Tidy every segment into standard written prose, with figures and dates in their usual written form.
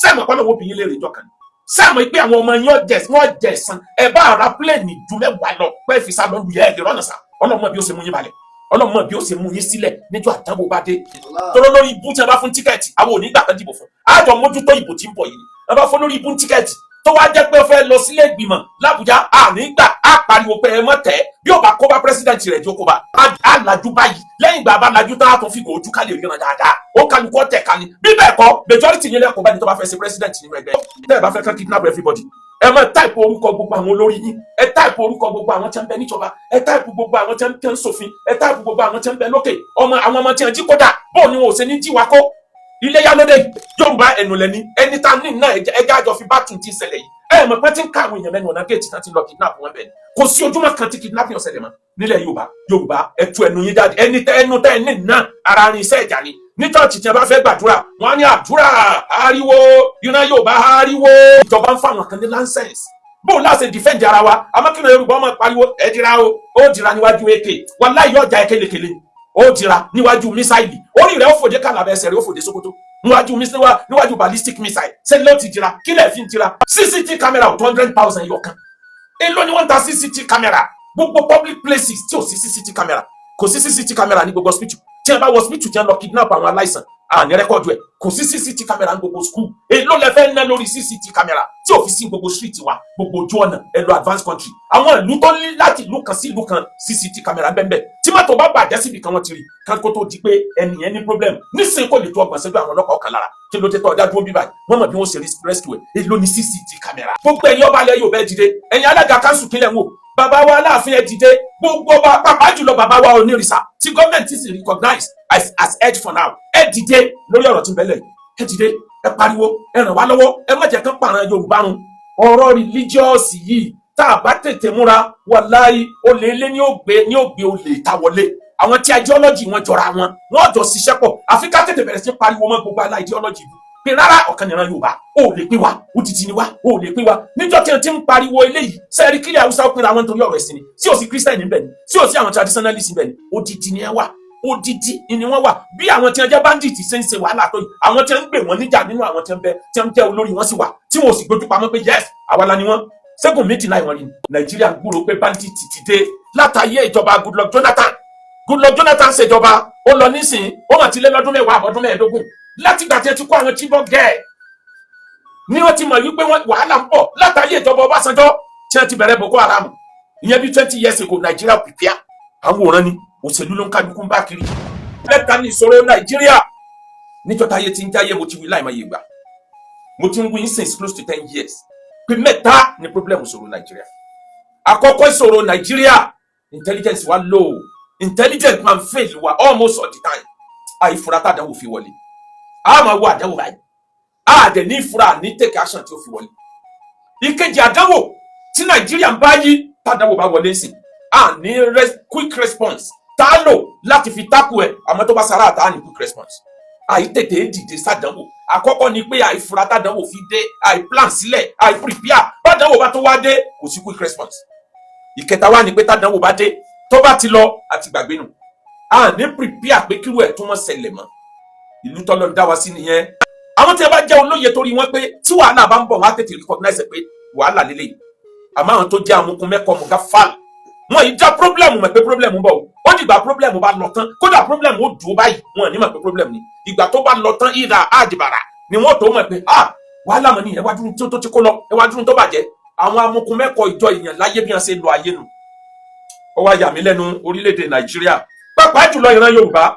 Sẹ́ẹ̀mọ̀ pọ́nà wo bìyín léèrè ìjọ kan? Sẹ́ẹ̀mọ̀ pé àwọn ọmọ yín ọ̀jẹ̀ wọ́n jẹ̀ san? Ẹ bá ara plane ju 10 lọ pé fi sá lọ lu yẹ ẹ lè rọ́nà sá. Ọlọ́mọ bí ó ṣe mú yín balẹ̀, ọlọ́mọ bí ó ṣe mú yín sílẹ̀ níjọ́ àdánwò bá dé. Tọ́lọ́ lórí ibú tí a bá fún ticket, àwọn ò ní gbà kan dìbò fún. Àjọ mójútó ìbò tí ń bọ̀ yìí ni. A bá fún lórí ibú ticket tó wá jẹ́ pé ó fẹ́ lọ sílé ìgbìmọ̀ l'Àbújá, àní gbà. Á pariwo pé ẹ mọ̀ tẹ́ bí ó bá kó bá president rẹ̀ tí ó kó bá á lajú báyìí. Lẹ́yìn ìgbà bá lajú tán, á tún fi kò ojú ká lè ríran dáadáa. Ó kálukú ọ̀tẹ̀ ká ní bí bẹ́ẹ̀ kọ́, majority yín lẹ́kọ̀ọ́ báyìí tó bá fẹ́ ṣe president nínú ẹgbẹ́. Tẹ́ ẹ bá fẹ́ kán kidnap everybody, ẹ máa type orúkọ gbogbo àwọn olórí yín, ẹ type orúkọ gbogbo àwọn tí ń bẹ níjọba, ẹ type gbogbo àwọn tí ń ṣòfin, ẹ type gbogbo àwọn tí ń bẹ lókè. Ọmọ àwọn ọmọ tí ń jí kódà bóun ni wọn ò ṣe ní jí wa kó. Iléyà lóde Yorùbá ẹnu lẹni ẹni tá ní náà. Ẹjẹ àjọ fi bá tún ti ṣẹlẹ̀ yìí. Ẹ mọ̀ pé tí ń ká àwọn èèyàn lẹ́nu ọ̀nà géètì tán ti lọ kidnap wọn bẹ́ẹ̀ ni. Kò sí ojúmọ́ kan tí kidnapping ọ̀sẹ̀lẹ̀ mọ́ nílẹ̀ Yorùbá. Yorùbá, ẹ tú ẹnu yín jáde. Ẹni tẹ ẹnu tẹ ẹni náà ara rin iṣẹ́ ìjà ni. Ní church, tí a bá fẹ́ gbàdúrà, wọn á ní àdúrà ariwo ìran Yorùbá ariwo. Ìjọba ń fáwọn kan ní license. Bóun láti defend ara wa? Amákìnrin Yorùbá ọmọ pariwo ẹ dira o. Ó dira níwájú AK, wàláhì yóò ja ekelekele. Ó dira níwájú missile, orí rẹ̀ ó fòdé kàlàbẹ̀, ẹsẹ̀ rẹ̀ ó fòdé Sókótó níwájú missile, níwájú ballistic missile. Ṣé ló ti dira? Kí lẹ̀ fi ń dira? CCTV camera 200,000 yọ kan. Èló ni wọ́n ń ta CCTV camera? Gbogbo public places tí ò sí CCTV camera, kò sí CCTV camera ní gbogbo hospital. Tí wọ́n bá wọ hospital, tí wọ́n lọ kidnap àwọn aláìsàn, àní record ẹ̀. Kò sí CCTV camera ní gbogbo school. Èló lẹ fẹ́ ná lórí CCTV camera tí ò fi sí gbogbo street wa, gbogbo ojú ọ̀nà? Ẹ lọ advanced country, àwọn ìlú tó ní láti ìlú kan sí ìlú kan, CCTV camera bẹ́ẹ̀. Tí mọ́tò bá bàjẹ́ síbi kan, wọ́n ti rí kó tó di pé ẹnìyẹn ní problem. Nísìnyí, kò lè tó 30 ṣẹ́jú, àwọn ọlọ́pàá ọ̀kan lára. Kí ló dé tó ọjà dúró bí báyìí? Wọ́n mọ̀ bí wọ́n ṣe rescue ẹ̀. Èló ní CCTV camera? Gbogbo ẹ̀yin ọba alẹ́ yóò bẹ́ẹ̀ dìde. Ẹ̀yin alága council, kílẹ̀ ń wò? Bàbá wa Aláàfin, ẹ dìde. Gbogbo ọba, pàápàá jùlọ bàbá wa Onírìṣà tí gọ́ọ̀mẹ̀ntì sì recognize as head for now, ẹ dìde lórí ọ̀rọ̀ tí ń bẹ́lẹ̀. Ẹ dìde, ẹ pariwo, ẹ ràn wá lọ́wọ́. Ẹ má jẹ́ kán pààrọ̀ Yorùbá run. Ọ̀rọ̀ religious yìí, tá a bá tètè múra, wàláhì, olè ilé ní ó gbé olè ìta wọlé. Àwọn tí ideology wọn jọra wọn, wọn jọ ṣiṣẹ́ pọ̀. Àfi ká tètè bẹ̀rẹ̀ sí pariwo mọ́ gbogbo alá ideology pé rárá, ọ̀kan nìran Yorùbá ó lè pín wa, odidi ni wa, ó lè pín wa. Níjọ́ tí wọ́n ti ń pariwo eléyìí, sẹ́ẹ̀rí kílẹ̀ Haúsá ó pinra wọn nítorí ọ̀rọ̀ ẹ̀sìn ni? Sí ò sí Christian níbẹ̀ ni? Sí ò sí àwọn traditionalist níbẹ̀ ni? Odidi ni ẹ wà, odidi ni wọ́n wà. Bí àwọn tí wọ́n jẹ́ bandit ṣe ń ṣe wàhálà tó yìí, àwọn tí wọ́n ń gbè wọ́n níjà nínú àwọn tí wọ́n bẹ, tí wọ́n jẹ́ olórí wọn sì wà tí wọ́n ò sì gbójú pamọ́ pé yes, àwa la ni wọ́n. Ṣẹ́gun méjì láì wọ́n rí. Nàìjíríà gbúrò pé bandit ti dé látàyé ìjọba Goodluck Jonathan. Goodluck Jonathan ṣèjọba, ó lọ nísìnyí, ó mà ti lé lọ́dún 10, àbọ̀dún 15 látìgbà tí ẹ ti kó àwọn Chibok girl ní. Wọ́n ti mọ̀ wípé wàhálà ń bọ̀ látàyé ìjọba Ọbásanjọ́ tí wọ́n ti bẹ̀rẹ̀ Boko Haram. Ìyẹn bí 20 years ago. Nàìjíríà prepare àwọn òran ni òṣèlú ló ń kálukú ń bá kiri. Mẹ́ta ní ìṣòro Nàìjíríà. Níjọ́ táyé ti ń jáyé, mo ti wí láìmọye ìgbà, mo ti ń wí since close to 10 years pé mẹ́ta ní problem ìṣòro Nàìjíríà. Àkọ́kọ́ ìṣòro Nàìjíríà, intelligence wa low. Intelligence máa ń fail wa almost all the time. Àìfura tàdánwò fi wọlé, a máa wo àdánwò báyìí, a dẹ̀ ní ìfura ní take action tí ó fi wọlé. Ìkejì àdánwò tí Nàìjíríà ń bá yí, tàdánwò bá wọlé sí, a ní quick response tá a lò láti fi tackle ẹ̀. Àmọ́ tó bá sára àtà, ní quick response. Àìtètè dìde sàdánwò. Àkọ́kọ́ ni pé àìfura tàdánwò fi dé, àìplan sílẹ̀, àìprepare. Bàdánwò bá tó wá dé, kò sí quick response. Ìkẹta wá ni pé tàdánwò bá dé, tó bá ti lọ, àti gbàgbé nù. A ní prepare pé kírú ẹ̀ tún mọ́ ṣẹlẹ̀ mọ́. Ìlú tọ́lọ́ dá wa sí nìyẹn. Àwọn tí a bá jẹ́ olóye, torí wọn pé tí wàhálà bá ń bọ̀, wọ́n á tètè recognize pé wàhálà lélẹ̀. Àmọ́ àwọn tó jẹ́ amukun mẹ́kọ̀ọ́ mọ̀gá fàl, wọn yìí já problem mọ̀ pé problem ń bọ̀ o. Ó dìgbà problem bá lọ tán. Kódà problem ó dùn báyìí, wọn ò ní mọ̀ pé problem ni. Ìgbà tó bá lọ tán, ìdá àdìbàrà ni wọ́n tó mọ̀ pé ah, wàhálà mọ̀ ní. Ẹ wá dúró tó ti kó lọ, ẹ wá dúró tó bàjẹ́. Àwọn amukun mẹ́kọ̀ọ́ ìjọ èèyàn láyé, bí wọ́n ṣe lo ayé nu. Ó wá yà mí lẹ́nu, orílẹ̀-èdè Nàìjíríà, pàápàá jùlọ ìran Yorùbá.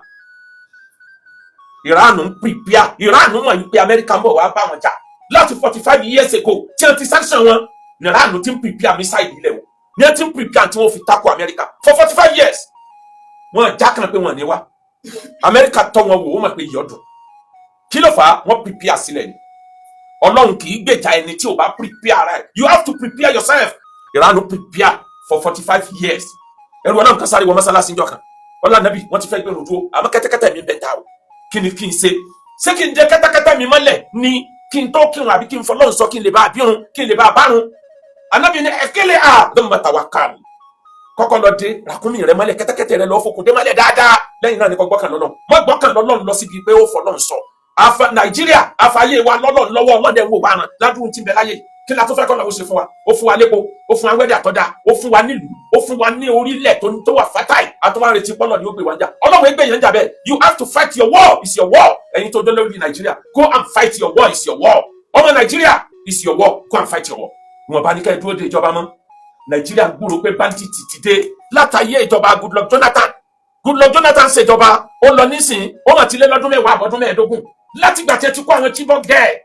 Ìránù ń prepare. Ìránù mọ̀ wípé Amẹ́ríkà ń bọ̀ wá bá wọn jà. Láti 45 years ago tí wọ́n ti sanction wọn, ìránù ti ń prepare missile ilẹ̀ o, ní wọ́n ti ń prepare tí wọ́n fi tackle Amẹ́ríkà for 45 years. Wọ́n já kan pé wọ́n ní wá. Amẹ́ríkà tọ́ wọn wò, ó mọ̀ pé ìyọ́dún. Kí ló fà á? Wọ́n prepare sílẹ̀ ni. Ọlọ́run kì í gbèjà ẹni tí ò bá prepare rẹ̀. You have to prepare yourself. Ìránù prepare for 45 years. Ẹrú Ọlọ́run kan sáré wọ mọ́sálásí njọ́ kan. Ọlọ́run nàbí, wọ́n ti fẹ́ gbé rojú, àmọ́ kẹ́tẹ́kẹ́tẹ́ mi bẹ̀ ta o. Kí ni kí n ṣe? Ṣé kí n jẹ kẹ́tẹ́kẹ́tẹ́ mi mọ́lẹ̀ ni kí n tó kírun, àbí kí n fọlọ́run sọ kí n lè bá a bírun, kí n lè bá a bárun? Anábì ní ẹkẹlẹ a dọ́mọ tawakkal. Kọ́kọ́ lọ dé ràkúnmí rẹ mọ́lẹ̀, kẹ́tẹ́kẹ́tẹ́ rẹ lọ fokùn dé mọ́lẹ̀ dáadáa. Lẹ́yìn náà ni kò gbọ́kàn lọ́lọ́run. Mọ́ gbọ́kàn lọ́lọ́run lọ síbi pé ó fọlọ́run sọ. Afa Nàìjíríà afáyé wa lọ́lọ́ lọ́wọ́ ọlọ́dẹ wo wa ràn ládùúgbò tí ń bẹ láyé. Kí la tó fẹ́ kọ́ lọ́wọ́ ṣe fún wa? Ó fún wa lépo, ó fún wa weather tó dáa, ó fún wa nílùú, ó fún wa ní orílẹ̀ tó wà fatai. Àtúwọ̀n retí pọ́lọ̀ ni ó gbé wa ń jà. Ọlọ́run ẹgbẹ́ yẹn ń jà bẹ́ẹ̀. You have to fight your war, is your war. Ẹ̀yin tó dé lórí Nàìjíríà, go and fight your war, is your war. Ọmọ Nàìjíríà, is your war, go and fight your war. Wọn bá ní ká ẹ dúró de ìjọba mọ́. Nàìjíríà ń gbúrò pé bandit ti dé látàyé ìjọba Goodluck Jonathan. Goodluck Jonathan ṣèjọba, ó lọ nísìn, ó mà ti lé lọ́dún 10 àbọ̀dún 15 látìgbà tí ẹ ti kó àwọn Chibok girl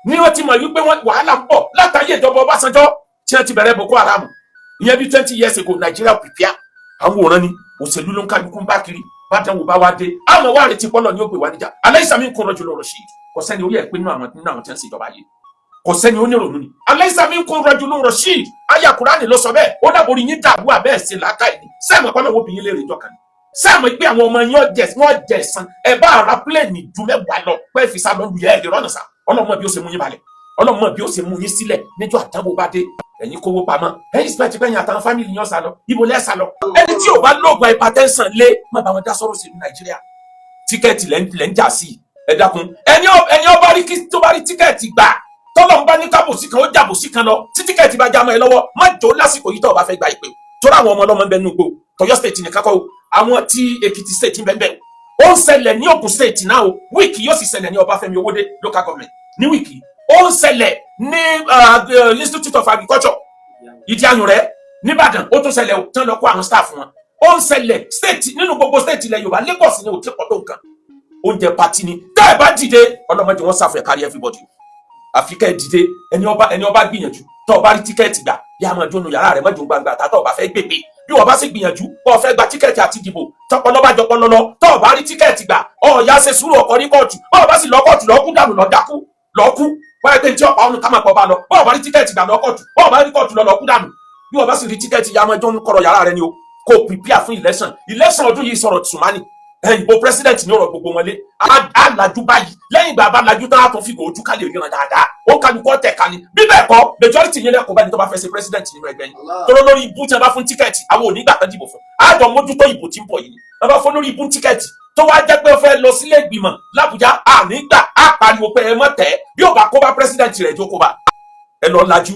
ní wọ́n ti mọ̀ wípé wọ́n wàhálà ń bọ̀. Látàyé ìjọba Ọbásanjọ́ tí wọ́n ti bẹ̀rẹ̀ Boko Haram, ìyẹn bí 20 years ago. Nàìjíríà prepare àwọn òran ni òṣèlú ló ń kálukú ń bá kiri. Bàdánwò bá wá dé, àwọn wá retí pọ́lọ̀ ní ó gbé wá níjà. Alaysa minkum rajulun rashid. Kò sẹ́ni orí ẹ̀ pé nínú àwọn tí wọ́n ń ṣèjọba yìí, kò sẹ́ni onírònú ni. Alaysa minkum rajulun rashid, àyà Kúránì ló sọ bẹ́ẹ̀. Ó dàbò rí yín dàrú àbẹ́ ẹ̀ ṣe làákàyè ni. Sẹ́ẹ̀mọ̀ pọ́nlọ́ wo bìyín léèrè ìjọ kan ni? Sẹ́ẹ̀mọ̀ pé àwọn ọmọ yín wọ́n jẹ ẹ̀san? Ẹ bá ara plane ju 10 lọ pé fi sá lọ lu yẹ ẹ lè rọ́nà sá. Ọlọ́mọ bí ó ṣe mú yín balẹ̀, ọlọ́mọ bí ó ṣe mú yín sílẹ̀ níjọ́ àdánwò bá dé. Ẹ̀yin kówó pamọ́, ẹ̀yin expect pé ẹ̀yin àtàwọn family yín sá lọ. Ibo lẹ́ sá lọ? Ẹni tí ò bá lóògùn hypertension lé, má bá wọn dá sọ̀rọ̀ sí Nàìjíríà. Ticket lẹ́ ń jà sí. Ẹ dákun, ẹni ọba rí tó bá rí ticket gbà, tọ́lọ̀ ń bá ní kábòsí kan, ó jàbòsí kan lọ. Tí ticket bá já mọ́ ẹ lọ́wọ́, má jò lásìkò yìí tó o bá fẹ́ gba ìpè o. Torí àwọn ọmọ ọlọ́mọ ń bẹ nínú igbó. Tọ̀yọ́ State nìkan kọ́ o, àwọn tí Èkìtì State ń bẹ ń bẹ o. Ó ń ṣẹlẹ̀ ní Ògùn State náà o. Week yóò sì ṣẹlẹ̀ ní Ọbáfẹ́mi Owódé Local Government ní week. Ó ń ṣẹlẹ̀ ní Institute of Agriculture, Ìdí Ayùn rẹ̀ nìbàdàn. Ó tún ṣẹlẹ̀ o, tán lọ kó àwọn staff wọn. Ó ń ṣẹlẹ̀ state nínú gbogbo state ilẹ̀ Yorùbá. Lagos ni ò tí pọ̀ tó nǹkan. Oúnjẹ party ni. Tẹ́ ẹ bá dìde, ọlọ́mọdé wọn ṣàfẹ́ kárí everybody. Àfi kẹ́ ẹ dìde. Ẹni ọba gbìyànjú tọ́ ọ bá rí ticket gbà, yá máa jónu yàrá rẹ̀, mọ́jú gbangba tàtọ́ ọba fẹ́ gbèpè. Bí wọ́n bá sì gbìyànjú kó o fẹ́ gba ticket àti dìbò, tọpọlọ bá jọpọlọ lọ, tọ́ ọ bá rí ticket gbà, ọ yá ṣe sùúrù ọkọ ní kóòtù. Bọ́ọ̀ bá sì lọ kóòtù, lọ kú dànù, lọ dákú, lọ kú. Báyìí pé tí ọ̀pá ọ̀nù ká máa pọ̀ bá lọ. Bọ́ọ̀ bá rí ticket gbà, lọ kóòtù. Bọ́ọ̀ bá rí kóòtù lọ, lọ kú dànù. Bí wọ́n bá sì rí ticket, yá máa jónu kọ̀rọ̀ yàrá rẹ ni o, kó o prepare fún election. Election ọdún yìí sọ̀rọ̀ tùmánì. Ìbò president ní ọ̀rọ̀ gbogbo wọn lé. Á lajú báyìí. Lẹ́yìn ìgbà bá lajú tán, á tún fi ojú ká lè ríran dáadáa. Ó kálukú ọ̀tẹ̀ ká ní. Bí bẹ́ẹ̀ kọ́, majority yẹn lẹ́kọ̀ọ́ báyìí tó bá fẹ́ ṣe president nínú ẹgbẹ́ yín. Tóró lórí ibú tí wọ́n bá fún ticket, àwọn ò ní gbà tán dìbò fún. Àjọ mójútó ìbò tí ń bọ̀ yìí ni. Wọ́n bá fún lórí ibú ticket tó wá jẹ́ pé ó fẹ́ lọ sílé ìgbìmọ̀ l'Àbújá, àní gbà. Á pariwo pé ẹ mọ̀ tẹ́. Bí ó bá kó bá president rẹ̀, jókòó bá ẹ lọ lajú,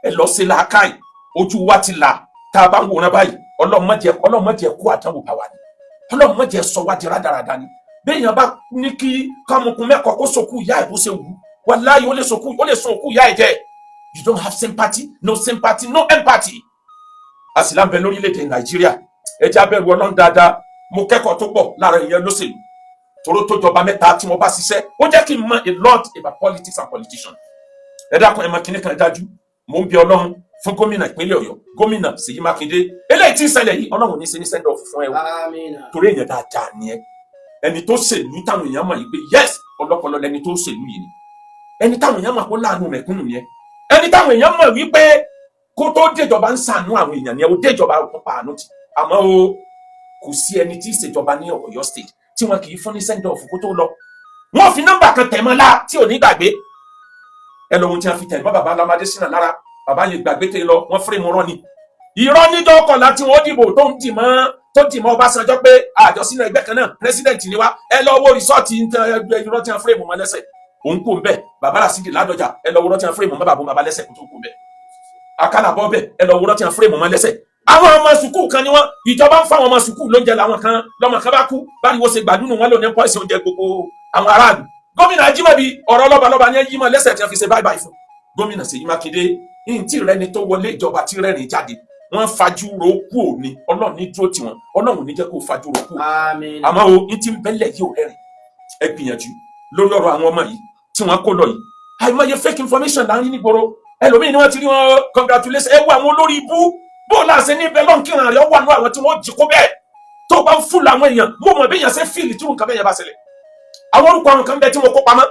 ẹ lọ sí làákàyè. Ojú wa ti là tá a bá ń wòran báyìí. Ọlọ́run má jẹ́, Ọlọ́run má jẹ́ kó àdánwò bá wa ni. Ọlọ́run má jẹ́ sọ wá di rádaràda ni. Béèyàn bá ní kí kámukun mẹ́kọ̀ọ́ kó sòkú ìyá ẹ̀ bó ṣe wù ú, wàláyé, ó lè sòkú, ó lè sun òkú ìyá ẹ̀ jẹ́. You don't have sympathy, no sympathy, no empathy. A sì láǹbẹ lórílẹ̀‐èdè Nàìjíríà. Ẹ jẹ́ abẹ́rù Ọlọ́run dáadáa. Mo kẹ́kọ̀ọ́ tó pọ̀ lára ìyẹn lóṣèlú toró tó jọba mẹ́ta tí mo bá ṣiṣẹ́. Ó jẹ́ kí n mọ a lot about politics and politicians. Ẹ dákun, ẹ mọ kíní kan dájú. Mò ń bi Ọlọ́run fún gómìnà ìpínlẹ̀ Ọ̀yọ́, Gómìnà Ṣèyí Mákindé. Eléyìí tí ń ṣẹlẹ̀ yìí, Ọlọ́run ní í ṣe ní send off fún ẹ o. Amina. Torí èèyàn dáadáa ni ẹ. Ẹni tó ṣèlú táwọn èèyàn mọ̀ yìí pé yes, ọlọ́pọlọ lẹni tó ṣèlú yìí ni. Ẹni táwọn èèyàn mọ̀ kó láàánú mẹ̀kúnnù ni ẹ. Ẹni táwọn èèyàn mọ̀ wípé kó tó déjọba ń ṣàánú àwọn èèyàn ni ẹ. Ó déjọba, ó pa àánú tì. Àmọ́ o, kò sí ẹni tí ìṣèjọba ní Ọ̀yọ́ State tí wọn kì í fún ní send off kó tó lọ. Wọn fi nọ́mbà kan tẹ̀ mọ́ lá tí ò ní gbàgbé. Ẹ lọ ohun tí wọn fi tẹ̀ mọ́ bàbá Alámádé sínú lára. Bàbá yẹn gbàgbé tẹ lọ, wọn fúrẹ́mù rọ́ ni irọ́ níjọ́ kọ̀ọ̀la tí wọ́n dìbò, tó ń dì mọ́, tó dì mọ́ Ọbásanjọ́ pé àjọ sínú ẹgbẹ́ kan náà, president ni wá. Ẹ lọ wo result irọ́ tí wọ́n frame mọ́ lẹ́sẹ̀. Òun kò ń bẹ̀. Bàbá Rasidi Ládọjà, ẹ lọ wo irọ́ tí wọ́n frame mọ́ bàbá bàbá lẹ́sẹ̀ kó tó kò ń bẹ̀. Akálà bọ́ bẹ̀, ẹ lọ wo irọ́ tí wọ́n frame mọ́ lẹ́sẹ̀. Àwọn ọmọ sùkúù kan ni wọ́n, ìjọba ń fáwọn ọmọ sùkúù lóúnjẹ làwọn kan lọ́mọ kan bá kú báyìí, ṣe gbàdúnù wọn lò ní poison oúnjẹ gbogbo àwọn aráàlú. Gómìnà Ajímọ̀bí, ọ̀rọ̀ lọ́balọ́ba ní yímọ̀ lẹ́sẹ̀ tí wọ́n fi ṣe báyìí báyìí fún gómìnà Ṣèyí Mákindé. Ntí rẹ ni tó wọlé ìjọba tí rẹ́rìn jáde, wọ́n fajúro kú òní. Ọlọ́run ní dúró tiwọn, Ọlọ́run ní jẹ́ kó fajúro kú. Àmín. Àmọ́ o, ní ti ń bẹ́lẹ̀ yìí ò rẹ́rìn. Ẹ gbìyànjú lórí ọ̀rọ̀ àwọn ọmọ yìí tí wọ́n kó lọ yìí. Àìmọye fake information là ń rí nígboro. Ẹlòmíì ni wọ́n ti rí wọn, congratulations. Ẹ wo àwọn olórí ibú bó o láṣẹ ní bẹ́ẹ̀ lọ́nkìrìn rẹ̀ wà nú àwọn tí wọ́n jí kó bẹ́ẹ̀. Tó o bá ń fún àwọn èèyàn, mo mọ̀ bí èèyàn ṣe feel tí nǹkan bẹ́ẹ̀ yẹn bá ṣẹlẹ̀. Àwọn orúkọ àwọn kan bẹ́ẹ̀ tí mo kó pamọ́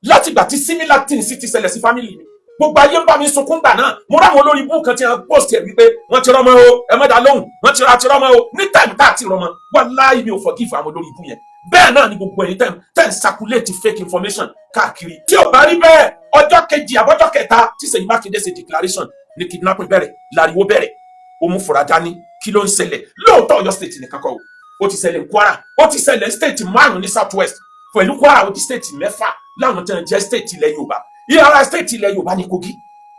látìgbà tí similar things ti ṣẹlẹ̀ sí family mi, gbogbo ayé ń bá mi sunkún gbà náà. Mo ráwọn olórí ibú kan tí wọn post ẹ wípé wọ́n ti rọmọ o, ẹ má dá lóhùn, wọ́n ti ra ti rọmọ o. Ní time tá a ti rọmọ, wàláhì, mi ò forgive àwọn olórí ibú yẹn. Bẹ́ẹ̀ náà ni gbogbo ẹ̀yin tẹ́ ń circulate fake information káàkiri. Tí ò bá rí bẹ́ẹ̀, ọjọ́ kejì àbọ́jọ́ kẹta tí Ṣèyí Mákindé ṣe declaration ní kidnapping bẹ̀rẹ̀, láriwo bẹ̀rẹ̀. Ó mú fura dání. Kí ló ń ṣẹlẹ̀? Lóòótọ́, Ọ̀yọ́ State nìkan kọ́ o. Ó ti ṣẹlẹ̀ ní Kwara, ó ti ṣẹlẹ̀ state márùn ní South West. Pẹ̀lú Kwara, ó di state 6 láwọn tí wọ́n jẹ́ state ilẹ̀ Yorùbá. Ìhara state ilẹ̀ Yorùbá ní Kogi.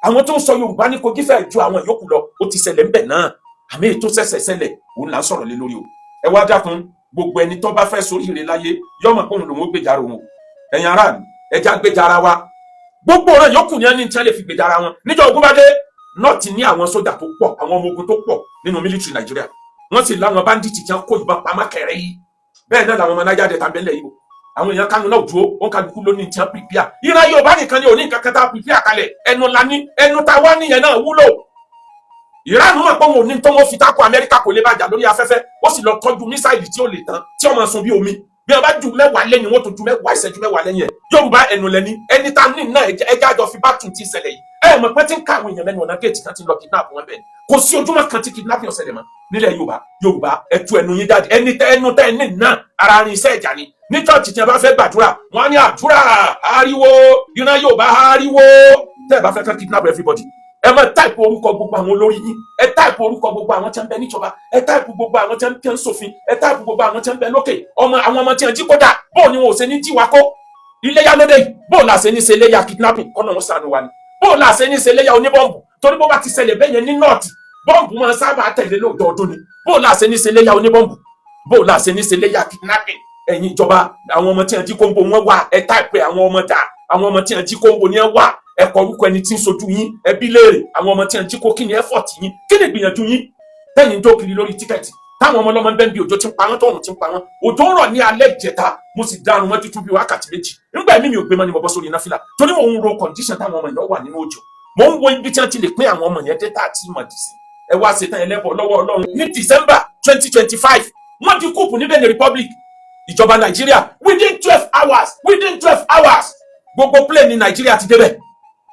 Àwọn tó ń sọ Yorùbá ní Kogi fẹ́ ju àwọn yòókù lọ. Ó ti ṣẹlẹ̀ ńbẹ̀ náà. Àmì èyí tó ṣẹ̀ṣẹ̀ ṣẹlẹ̀, òun là ń sọ̀rọ̀ lé lórí o. Ẹ wá dákun, gbogbo ẹni tó bá fẹ́ sóríire láyé, yọmọ pé òun lòun ó gbèjà òun o. Ẹ̀yin aráàlú, ẹja gbèjà ara wa. Gbogbo ọ̀ràn yòókù ní ẹni tí wọ́n lè fi gbèjà ara wọn níjọ́ ogun bá dé. North ní àwọn sójà tó pọ̀, àwọn ọmọ ogun tó pọ̀ nínú military Nàìjíríà. Wọ́n sì láwọn bandit tí wọ́n kó ìbọn pamọ́ kẹrẹ́ yìí. Bẹ́ẹ̀ náà làwọn ọmọ Niger Delta bẹ́lẹ̀ yìí o. Àwọn èèyàn Kánú náà dúró, wọn kálukú ló ní tí wọ́n prepare. Ìran Yorùbá nìkan ni òní nǹkan kan tá a prepare kalẹ̀. Ẹnu la ní, ẹnu tá a wá níyẹn náà wúlò. Ìránù mọ̀ pé òun ò ní tó wọ́n fi tako Amẹ́ríkà, kò lè bàjá lórí afẹ́fẹ́. Ó sì lọ tọ́jú missile tí ó lè tán, tí ó máa sun bí omi. Bí wọ́n bá ju 10 lẹ́yìn, wọ́n tó ju 10, ìṣẹ́jú 10 lẹ́yìn ẹ̀. Yorùbá, ẹnu lẹ́ni, ẹni tá ní náà, ẹjẹ́ àjọ fi bá tún ti ṣẹlẹ̀ yìí. Ẹ mọ̀ pé tí ń ká àwọn èèyàn lẹ́nu ọ̀nà géètì kan ti ń lọ kidnap wọn. Bẹ́ẹ̀ kò sí ojúmọ́ kan tí kidnapping ó ṣẹlẹ̀ mọ́ nílẹ̀ Yorùbá. Yorùbá, ẹ tú ẹnu yín jáde. Ẹni tẹ ẹnu tẹ ní náà, ara rin iṣẹ́ ìjà ni. Ní church, tí a bá fẹ́ gbàdúrà, wọ́n á ní àdúrà ariwo. Ìran Yorùbá, ariwo. Tẹ́ ẹ bá fẹ́ kán kidnap everybody, ẹ máa type orúkọ gbogbo àwọn olórí yín, ẹ type orúkọ gbogbo àwọn tí wọ́n ń bẹ níjọba, ẹ type gbogbo àwọn tí wọ́n ń ṣòfin, ẹ type gbogbo àwọn tí wọ́n ń bẹ lókè. Ọmọ àwọn ọmọ tí wọ́n jí kódà, bóò ni wọn ò ṣe ní jí wa kó? Iléyà lóde yìí, bóò là ṣe ní ṣe iléyà kidnapping? Kọ́nà wọn ṣàánú wa ni. Bóò là ṣe ní ṣe iléyà oníbọ̀m̀bù? Torí bó bá ti ṣẹlẹ̀ bẹ́ẹ̀ yẹn ní North, bọ́ǹbù máa sábà tẹ̀lé lóòjọ́ ọdún ni. Bóò là ṣe ní ṣe iléyà oníbọ̀m̀bù? Bóò là ṣe ní ṣe iléyà kidnapping? Ẹ̀yin ìjọba, àwọn ọmọ tí wọ́n jí kóńbó wọn wà, ẹ type àwọn ọmọ dà. Àwọn ọmọ tí wọ́n jí kóńbó ni ẹ wà. Ẹ kọ orúkọ ẹni tí ń sojú yín, ẹ bí léèrè àwọn ọmọ tí wọ́n jí kó. Kí ni effort yín? Kí ni ìgbìyànjú yín tẹ́yìn tó kiri lórí ticket, táwọn ọmọ ọlọ́mọ bẹ́ẹ̀ bí òjò ti ń pa wọ́n, tóòrùn ti ń pa wọ́n? Òjò ń rọ̀ ní alẹ́ ìjẹta, mo sì dárun mọ́ tuntun bíi wákàtí 2. Nígbà mímì ò gbé mọ́ ni mo bọ́ sórí náfìlà, torí mò ń ro condition táwọn ọmọ yẹn wà nínú òjò. Mò ń wo ibi tí wọ́n ti lè pín àwọn ọmọ yẹn dé tá àti ìmọ̀ dì sí. Ẹ wá ṣetán ẹlẹ́bọ̀ lọ́wọ́ Ọlọ́run. Ní December 2025, wọ́n di coup ní Benin Republic. Ìjọba Nàìjíríà, within 12 hours, within 12 hours, gbogbo plane ní Nàìjíríà ti débẹ̀.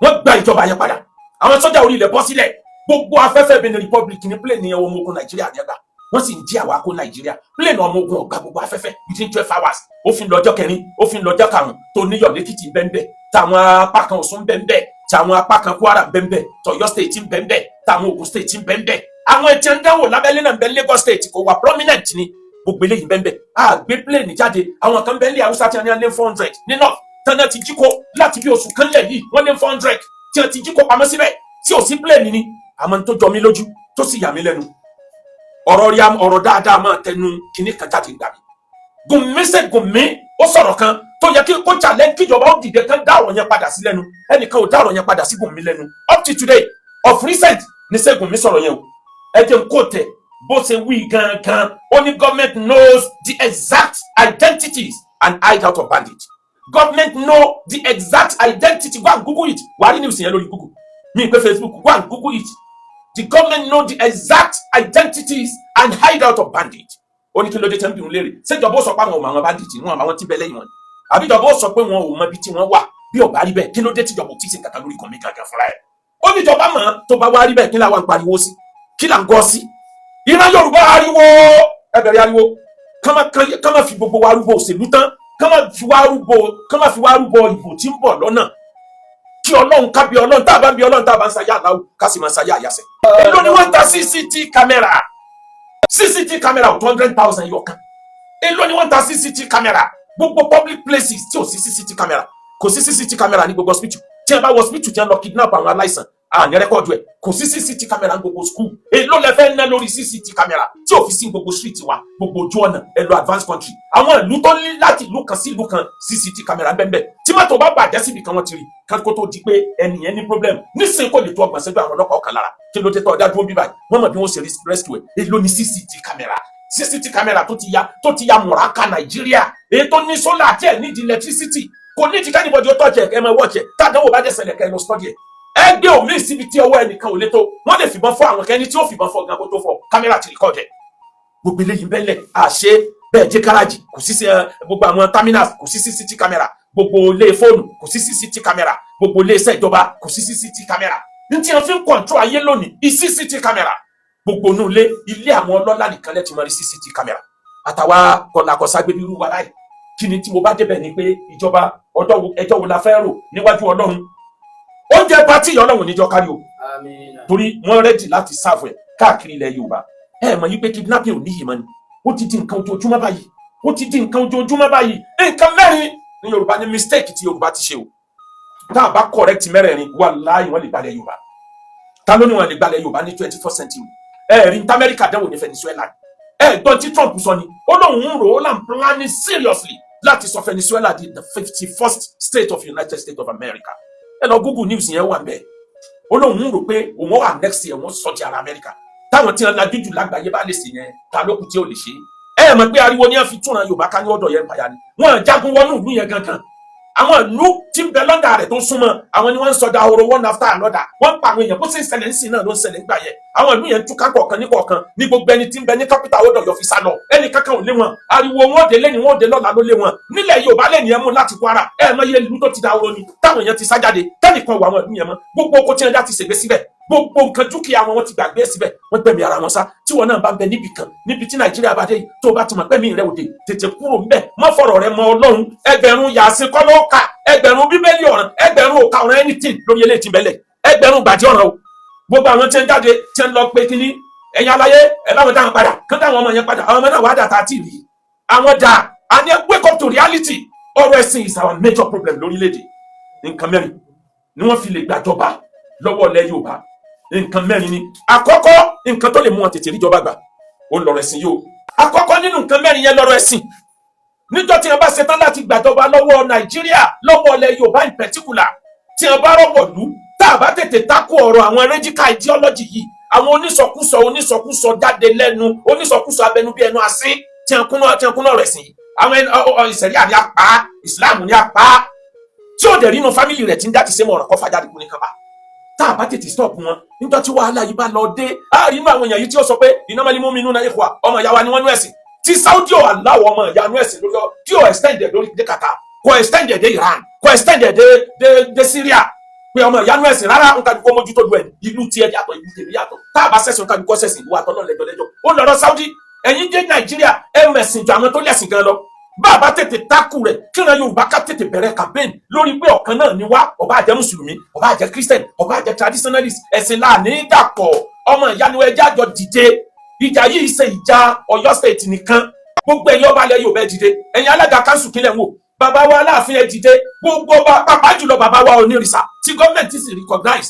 Wọ́n gba ìjọba yẹn padà. Àwọn sọ́jà orí ilẹ̀ bọ́ sílẹ̀. Gbogbo afẹ́fẹ́ Benin Republic ní plane ní ọmọ ogun Nàìjíríà ní ẹgbà. Wọ́n sì ń jí àwa kó Nàìjíríà. Plane ọmọ ogun ọ̀gá gbogbo afẹ́fẹ́ within 12 hours. Ó fi ń lọ́jọ́ kẹrin, ó fi ń lọ́jọ́ karùn-ún. Tó níyọ̀ lẹ́kìtì bẹ́ẹ̀, táwọn apá kan Ọ̀ṣun bẹ́ẹ̀, táwọn apá kan Kwara bẹ́ẹ̀, tọ̀yọ́ State bẹ́ẹ̀, táwọn Ògùn State bẹ́ẹ̀. Àwọn ètò ìdánwò lábẹ́lé náà bẹ́ẹ̀. Lagos State kò wà prominent ni. Gbogbo eléyìí bẹ́ẹ̀, a gbé plane jáde. Àwọn kan bẹ́ẹ̀ lé Haúsá tí wọ́n lé 400 ní North tánná ti jí kó láti bí oṣù kan lẹ̀ yìí. Wọ́n lé 400 tí wọ́n ti jí kó pamọ́ síbẹ̀ tí ò sí plane ni. Àmọ́ tó jọ mí lójú, tó sì yà mí lẹ́nu, ọ̀rọ̀ rí, ọ̀rọ̀ dáadáa máa tẹnu kinní kan jáde gbà mí. Gùnmí ṣe Gùnmí, ó sọ̀rọ̀ kan tó yẹ kí kó challenge, kíjọba ó dìde kán dá ọ̀rọ̀ yẹn padà sí lẹ́nu. Ẹnìkan ò dá ọ̀rọ̀ yẹn padà sí Gùnmí lẹ́nu up to today. Of recent ní ṣe Gùnmí sọ̀rọ̀ yẹn o. Ẹ jẹ́ n kó tẹ̀ bó ṣe wí gangan. Ó ní government knows the exact identities and hideout of bandits. Government know the exact identity. Go and Google it. Wàá rí news yẹn lórí Google mi pé Facebook. Go and Google it. The government know the exact identities and hideout of bandits. Ó ní kí ló dé tẹ́ ń bí òun léèrè? Ṣèjọba ó sọ pé àwọn ò mọ àwọn bandits wọn, àwọn tí bẹ lẹ́yìn wọn, àbí ìjọba ó sọ pé wọn ò mọ ibi tí wọ́n wà? Bí ó bá rí bẹ́ẹ̀, kí ló dé tíjọba ò tí ì ṣe kankan lórí Gùnmí gangan fúnra ẹ̀? Ó ní ìjọba mọ̀. Tó bá wá rí bẹ́ẹ̀, kí làwọn ń pariwo sí? Kí là ń gọ́ sí? Ìran Yorùbá, ariwo, ẹ bẹ̀rẹ̀ ariwo. Ká má fi gbogbo wa rúbọ òṣèlú tán, ká má fi wá rúbọ ìbò tí ń bọ̀ lọ́nà. Kí Ọlọ́run, ká bí Ọlọ́run, tá a bá ń bí Ọlọ́run, tá a bá ń sayá àláwù, ká sì máa sayá àyàsẹ̀. Èló ni wọ́n ń ta CCT camera? CCT camera ò 200,000 yọ kan. Èló ni wọ́n ń ta CCT camera? Gbogbo public places tí ò sí CCT camera, kò sí CCT camera ní gbogbo hospital. Tí wọ́n bá wọ hospital, tí wọ́n lọ kidnap àwọn aláìsàn, àní record ẹ̀. Kò sí CCT camera ní gbogbo school. Èló lẹ fẹ́ ná lórí CCT camera tí ò fi sí gbogbo street wa, gbogbo ojú ọ̀nà? Ẹ lọ advanced country, àwọn ìlú tó ní láti ìlú kan sí ìlú kan, CCT camera bẹ́ẹ̀. Tí mọ́tò bá bàjẹ́ síbi kan, wọ́n ti rí kó tó di pé ẹnìyẹn ní problem. Nísìnyí, kò lè tó 30 ṣẹ́jú, àwọn ọlọ́pàá ọ̀kan lára. Kí ló dé tó ọjà dúró bí báyìí? Wọ́n mọ̀ bí wọ́n ṣe rescue ẹ̀. Èló ní CCT camera? CCT camera tó ti ya mọ̀ráká Nàìjíríà, èyí tó ní solar àti ẹ̀ nídìí electricity, kò nídìí k' anybody ó tọ́jú ẹ̀, kẹ́ ẹ máa wọ́ọ̀jẹ̀. Tàdánwò bá dẹ̀ ṣẹlẹ̀, kẹ́ ẹ lọ study ẹ̀. Ẹ gbé omi síbi tí ọwọ́ ẹnìkan ò lè tó. Wọ́n lè fìbọn fọ́ àwọn kẹ́ni tí ó fìbọn fọ́ gan kó tó fọ́, camera ti record ẹ̀. Gbogbo eléyìí bẹ́lẹ̀ àṣẹ bẹ́ẹ̀ jẹ́ gáràjì, kò sí gbogbo àwọn terminals, kò sí CCTV camera. Gbogbo ilé fóònù, kò sí CCTV camera. Gbogbo ilé iṣẹ́ ìjọba, kò sí CCTV camera. Ní tí wọ́n fi ń control ayé lónìí, CCTV camera. Gbogbo inú ilé, ilé àwọn ọlọ́lá nìkan lẹ́tì máa rí CCTV camera. Àtàwa kọlàkọsá gbé irú wa láì kí ni tí mo bá débẹ̀ ni pé ìjọba ọjọ́ wo, ẹjọ́ wo la fẹ́ rò níwájú Ọlọ́run? Oúnjẹ party, Ọlọ́run níjọ́ kárí o. Àmín. Torí wọ́n ready láti serve ẹ̀ káàkiri ilẹ̀ Yorùbá. Ẹ mọ̀ yí pé kidnapping ò níyì mọ́ ni. Ó ti di nǹkan ojoojúmọ́ báyìí. Ó ti di nǹkan ojoojúmọ́ báyìí. Nǹkan mẹ́rin ní Yorùbá ní mistake tí Yorùbá ti ṣe o. Tá a bá correct mẹ́rẹ̀ẹ̀rin, wàláhì, wọ́n lè gbalẹ̀ Yorùbá. Ta ló ní wọn lè gbalẹ̀ Yorùbá ní 21st century? Ẹ rí ní Amẹ́ríkà dánwò ní Venezuela. Ẹ gbọ́n tí Trump sọ ni, ó lóun ń rò ó là ń planning seriously láti sọ Venezuela di the 51st state of United States of America. Ẹ lọ Google news yẹn, wà bẹ́ẹ̀. Ó lóun ń rò pé òun wà next year, wọ́n sọ ti ara Amẹ́ríkà. Táwọn tí wọn lajú jù lágbàáyé bá lè ṣe yẹn, ta ló kù tí ò lè ṣe? Ẹ mọ̀ pé ariwo ni wọ́n fi túnra Yorùbá ká ní ọ̀dọ̀ yẹn pàyà ni wọ́n jagun wọnú ìlú yẹn gangan. Àwọn ìlú tí ń bẹ lọ́dà rẹ̀ tó súnmọ́ àwọn ni wọ́n ń sọdá ahoro one after another. Wọ́n ń pa àwọn èèyàn. Bó ṣe ń ṣẹlẹ̀ ń sìn náà ló ń ṣẹlẹ̀ nígbà yẹn. Àwọn ìlú yẹn ń túká kọ̀ọ̀kan ní kọ̀ọ̀kan ní gbogbo ẹni tí ń bẹ ní capital ó dọ̀yọ̀ fi sá lọ. Ẹnì kankan ò lé wọn. Ariwo wọn dé lẹ́ni, wọn dé lọ́la ló lé wọn. Nílẹ̀ Yorùbá lẹ́ni ẹ mú láti Kwara, ẹ mọ iye ìlú tó ti da ahoro ni táwọn èèyàn ti sá jáde, tẹ́nìkan wọ àwọn ìlú yẹn mọ́. Gbogbo oko tí wọn dá ti ṣègbè síbẹ̀, gbogbo nǹkan dúkìá wọn, wọn ti gbàgbé síbẹ̀, wọ́n gbẹ̀mí ara wọn sá. Tí wọn náà bá ń bẹ níbì kan, níbi tí Nàìjíríà bá dé yìí, tó o bá ti mọ̀ pẹ́mí rẹ òde, tètè kúrò ńbẹ̀. Má fọ̀rọ̀ rẹ mọ Ọlọ́run. Ẹgbẹ̀rún yàsín kọ́ ló kà, ẹgbẹ̀rún Bíbélì ọ̀ràn, ẹgbẹ̀rún òkà ọ̀ràn, anything lórí eléyìí tí ń bẹ́lẹ̀, ẹgbẹ̀rún gbàdí ọ̀ràn o. Gbogbo àwọn tí ń jáde, tí ń lọ pé kínní, ẹ̀yin aláyé ẹ̀ báwọn dáhùn padà, kán dáhùn ọmọ yẹn padà. Àwọn ọmọ náà wàá dà tá a ti rí àwọn dà á ní. Wake up to reality. Ọ̀rọ̀ ẹ̀sìn is our major problem lórílẹ̀‐èdè. Nǹkan mẹ́rin ni wọ́n fi lè gbàjọba lọ́wọ́ ilẹ̀ Yorùbá. Nǹkan mẹ́rin ni. Àkọ́kọ́, nǹkan tó lè mú wọn tètè ríjọba gbà, ó ń lọ́rọ̀ ẹ̀sìn yìí o. Àkọ́kọ́ nínú nǹkan mẹ́rin yẹn, lọ́rọ̀ ẹ̀sìn. Níjọ́ tí wọ́n bá ṣetán láti gbàjọba lọ́wọ́ Nàìjíríà, lọ́wọ́ ilẹ̀ Yorùbá in particular, tí wọ́n bá rọ̀wọ̀ lú, tá a bá tètè takò ọ̀rọ̀ àwọn radical ideology yìí, àwọn onísọkúsọ, onísọkúsọ jáde lẹ́nu, onísọkúsọ abẹnú bí ẹnu asín, tí wọ́n kúnná ọ̀rọ̀ ẹ̀sìn yìí, àwọn ìṣẹ̀ríà ní apá, ìsìláàmù ní apá, tí ò dẹ̀ rí inú family rẹ̀ tí ń dá ti sẹ́mu ọ̀rọ̀ kọ́ fàjáde kú ní kaba, tá a bá tètè stop wọn níjọ́ tí wàhálà yìí bá lọ dé, á rí inú àwọn èèyàn yìí tí ó sọ pé innamal mu'minuna ikhwa, ọmọ ìyá wa ni wọ́n nú ẹ̀sìn, tí Saudi ò aláwọ̀ ọmọ ìyá nú ẹ̀sìn lórí, tí ò extend ẹ̀ lórí dé Qatar, kò extend ẹ̀ dé Iran, kò extend ẹ̀ dé Syria, pé ọmọ ìyá nú ẹ̀sìn rárá. Nǹkan kó mójútó lu ẹ̀, ìlú tiẹ̀ yàtọ̀, ìlú tèmi yàtọ̀. Tá a bá sẹ̀sìn, nǹkan kó sẹ̀sìn ìwà àtọ́nà lẹ́jọ́ lẹ́jọ́. Ó lọ́rọ̀ Saudi, ẹ̀yin dé Nàìjíríà, ẹ̀ mẹ̀sìn ju àwọn tó lẹ̀sìn gan lọ. Bá a bá tètè tákù rẹ̀, kíran Yorùbá ká tètè bẹ̀rẹ̀ campaign lórí pé ọ̀kan náà ni wá. Ó bá jẹ́ mùsùlùmí, ó bá jẹ́ Christian, ó bá jẹ́ traditionalist, ẹ̀sìn láàní dàpọ̀. Ọmọ ìyanu ẹjẹ́ àjọ dìde. Ìjà yìí ṣe ìjà Ọ̀yọ́ State nìkan. Gbogbo ẹ̀yin ọba ilẹ̀ Yorùbá, ẹ dìde. Ẹ̀yin alága council, kílẹ̀ ń wò? Bàbá wa Aláàfin, ẹ dìde. Gbogbo ọba, pàápàá jùlọ bàbá wa Onírìṣà tí gọ́ọ̀mẹ̀ntì sì recognize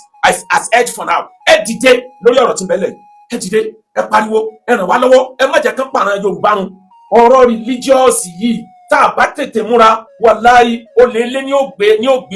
as head for now, ẹ dìde lórí ọ̀rọ̀ tí ń bẹ lẹ̀. Ẹ dìde, ẹ pariwo, ẹ ràn wá lọ́wọ́. Ẹ má jẹ́ kán pààrọ̀ Yorùbá run. Ọ̀rọ̀ religious yìí, tá a bá tètè múra, wàláhì, olè lé ní ògbé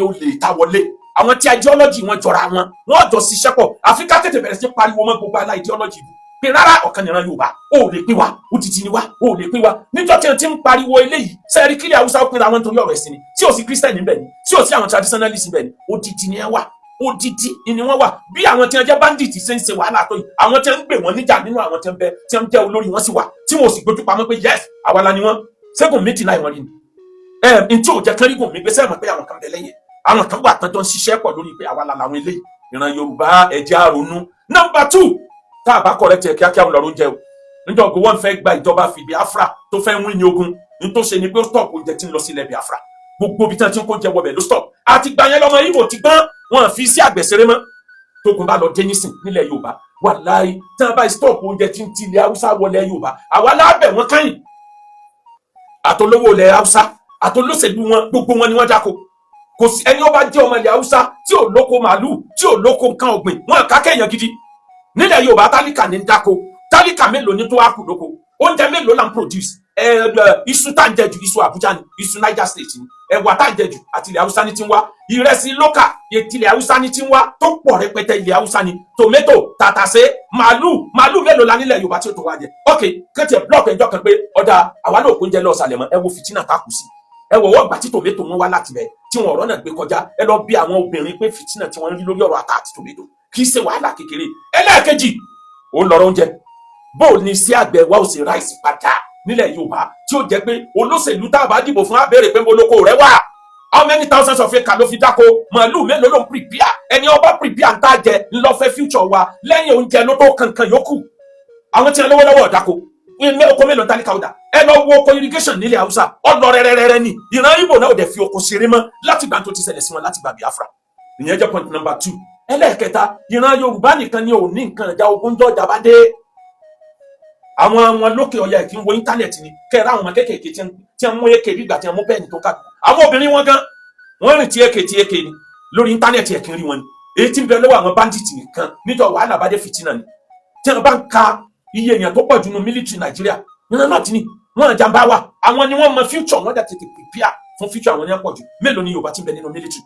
olè ta wọlé. Àwọn tí ideology wọn jọra wọn, wọn jọ ṣiṣẹ́ pọ̀. Àfi ká tètè bẹ̀rẹ̀ sí pariwo mọ́ gbogbo alá ideology bù pé rárá, ọ̀kan nìran Yorùbá ó lè pín wa, odidi ni wa, ó lè pín wa. Níjọ́ tí wọ́n ti ń pariwo eléyìí sẹ́ẹ̀rí kílẹ̀ Haúsá ó pinra wọn nítorí ọ̀rọ̀ ẹ̀sìn ni, tí ò sí Christian níbẹ̀ ni, tí ò sí àwọn traditionalist níbẹ̀ ni, odidi ni ẹ wà, odidi ni wọ́n wà. Bí àwọn tí wọ́n jẹ́ bandit ṣe ń ṣe wàhálà tó yìí, àwọn tí wọ́n ń gbè wọ́n níjà nínú àwọn tí wọ́n bẹ, tí wọ́n jẹ́ olórí wọn sì wà, tí wọ́n ò sì gbójú pamọ́ pé yes, àwa la ni wọ́n. Ṣẹ́gun méjì láì wọ́n rí ni ẹ n tí ò jẹ́ kán rí gùn mí gbé sẹ́ẹ̀ mọ̀ pé àwọn kan bẹ lẹ́yìn, àwọn kan wà tán tó ń ṣiṣẹ́ pọ̀ lórí pé àwa la làwọn eléyìí. Ìran Yorùbá, ẹ̀jẹ̀ àrònú. Number two, tá a bá correct ẹ̀ kíákíá, ń lọ oúnjẹ o. Níjọ́ gbogbo wọn fẹ́ gba ìjọba fi Biafra tó fẹ́ wín ní ogun ní tó ṣe ni pé ó stop oúnjẹ tí ń lọ sílẹ̀ Biafra. Gbogbo ibi tí wọ́n ti ń kó jẹ wọbẹ̀ ló stop. Àti gbà yẹn lọ́mọ Ìgbò ti gbọ́n, wọn fi sí àgbẹ̀sẹ̀rẹ̀ mọ́. Tógun bá lọ dé nísìn nílẹ̀ Yorùbá, wàláhì, tí wọ́n bá stop oúnjẹ tí ń ti ilẹ̀ Haúsá wọlé Yorùbá, àwa lábẹ̀ wọn kẹ́yìn. Àtolówó ilẹ̀ Haúsá, àtolóṣèlú wọn, gbogbo wọn ni wọ́n dáko. Kò sí ẹni ó bá jẹ́ ọmọ ilẹ̀ Haúsá tí ò lóko màálù, tí ò lóko nǹkan ọ̀gbìn, wọn kà kẹ́yàn gidi. Nílẹ̀ Yorùbá, tálíkà ní ń dáko. Tálíkà mélòó ní tó wá kù lóko? Oúnjẹ mélòó là ń produce? Ẹ ẹ iṣu tá ń jẹ jù, iṣu Àbújá ni, iṣu Niger State ni. Ẹ̀wà tá ń jẹ jù, àti ilẹ̀ Haúsá ní ti ń wá. Ìrẹsì lókà, ìtìlẹ̀ Haúsá ní ti ń wá, tó pọ̀ rẹpẹtẹ, ilẹ̀ Haúsá ni. Tòmẹ́tò, tàtàṣé, màálù. Màálù mélòó la nílẹ̀ Yorùbá tí ó tó wá jẹ? Ok, kẹ́tì ẹ̀ block ẹjọ́ kan pé ọ̀dà àwa náà kò ń jẹ lọ ọ̀sàlẹ̀ mọ́. Ẹ wo fìtínà tá a kù sí. Ẹ wọ̀ wọ́ gbà tí tòmẹ́tò wọn wá láti bẹ̀, tí wọn ọ̀rọ̀ náà gbé kọjá. Ẹ lọ bí àwọn obìnrin pé fìtínà tí wọ́n ń rí lórí ọ̀rọ̀ ata àti tòmẹ́tò kì í ṣe wàhálà kékeré. Ẹlẹ́ẹ̀kejì, ó ń lọ́rọ̀ oúnjẹ. Bó o ní sí àgbẹ̀ wa ò sì ráìsì padà nílẹ̀ Yorùbá, tí ó jẹ́ pé olóṣèlú tá a bá dìbò fún á béèrè pé mo lóko rẹ wà, how many thousands of acres ló fi dáko, màálù mélòó ló ń prepare? Ẹni ọba prepare ń tá jẹ ńlọfẹ́ future wa. Lẹ́yìn oúnjẹ ló tó kankan yòókù. Àwọn tí wọn lówó lọ́wọ́ ọ̀dàkọ oko mélòó tálíkà ọ̀dà? Ẹ lọ wo oko irrigation nílẹ̀ Haúsá, ọ̀lọ́ rẹ́rẹ́rẹ́rẹ́ ni. Ìran Ìgbò náà ò dẹ̀ fi oko ṣeré mọ́ láti gbà tó ti ṣẹlẹ̀ sí wọn láti gbà Biafra. Ìyẹn jẹ́ point number two. Ẹlẹ́ẹ̀kẹta, ìran Yorùbá nìkan ni ò ní nǹkan ìjà ogun jọjà bá dé. Àwọn àwọn lókè ọ̀yà kì í wo internet ni. Kẹ́ẹ̀rẹ́ àwọn ọmọ kéékèèké tí wọ́n mú AK bí ìgbà tí wọ́n mú pen tó ká. Àwọn obìnrin wọn gan, wọ́n rìn tí AK tí AK ni lórí internet, ẹ̀ kí n rí wọn ni. Èyí tí ń bẹ lọ́wọ́ àwọn bandit nìkan, níjọ́ wàhálà bá dé, fìtínà ni. Tí wọ́n bá ń ka iye èèyàn tó pọ̀ jù nínú military Nàìjíríà, nínú náà ti ní wọ́n jàǹbá wa. Àwọn ni wọ́n mọ future, wọ́n dẹ̀ tètè prepare fún future. Àwọn ní wọ́n pọ̀ jù. Mélòó ni Yorùbá ti ń bẹ nínú military?